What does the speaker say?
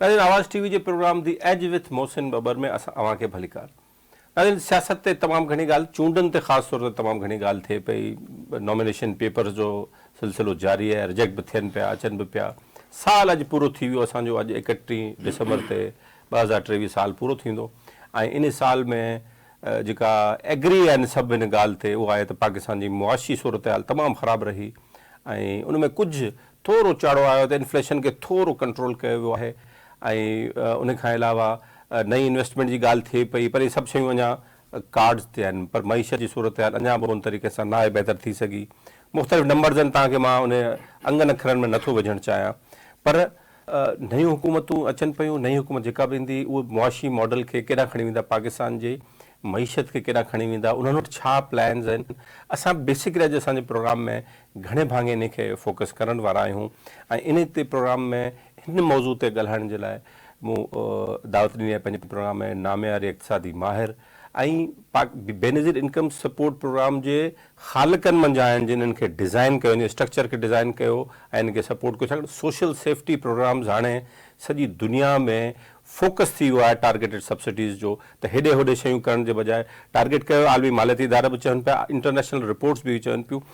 ناظرين آواز ٽي وي جي programme the edge with Mohsin Babbar ۾ اسان اوهان کي ڀليڪار. ناظرين سياست تي تمام گهڻي ڳالهه چونڊن تي خاص طور تي تمام گهڻي ڳالهه ٿئي پئي نامينيشن پيپرز جو سلسلو جاري آهي رجيڪٽ به ٿين پيا اچن به پيا سال اڄ پورو ٿي ويو اسان جو اڄ 31 ڊسمبر تي 2023 سال پورو ٿيندو ۽ ان سال ۾ جيڪا ايگري آهن سڀ ان ڳالهه تي اها آهي ته پاڪستان جي معاشي صورتحال تمام خراب رهي ۽ ان ۾ ڪجهه ٿورو چاڙهو آيو ته انفليشن کي ٿورو ڪنٽرول ڪيو ويو آهي ۽ ان کان علاوه نئين انويسٽمينٽ جي ڳالهه ٿئي پئي پر اهي سڀ شيون اڃا ڪارڊز تي آهن پر معيشت جي صورتحال اڃا به ان طريقي سان ناهي بهتر ٿي سگهي. مختلف نمبرز آهن توهان کي مان ان انگن اکرن ۾ نٿو وجهڻ چاهيان پر نيون حڪومتون اچن پيون نئين حڪومت جيڪا به ايندي اهي معاشي ماڊل کي ڪيڏانهن کڻي ويندا پاڪستان جي معيشت کي ڪيڏانهن کڻي ويندا انهن وٽ ڇا پلانز آهن اسان بيسڪلي اڄ اسان جي پروگرام ۾ گهڻي ڀاڱي انهي کي فوڪس ڪرڻ وارا آهيون ۽ انهي تي پروگرام ۾ هن موضوع تي ڳالهائڻ جي لاء مون دعوت ڏني آهي پنهنجي پروگرام ۾ نامياري اقتصادي ماهر ۽ پاڪ بينظير انڪم سپورٽ پروگرام جي خالقن منجهان آهن جن ان کي ڊزائين ڪيو ان جي اسٽرڪچر کي ڊزائين ڪيو ۽ ان کي سپورٽ ڪيو ڇاڪاڻ سوشل سيفٽي پروگرامز هاڻي سڄي دنيا ۾ فوڪس ٿي ويو آهي ٽارگيٽڊ سبسڊيز جو ته هيڏي هوڏي شيون ڪرڻ جي بجاء ٽارگيٽ ڪيو عالمي مالياتي ادارا به چون پيا انٽرنيشنل رپورٽس به چون پيون.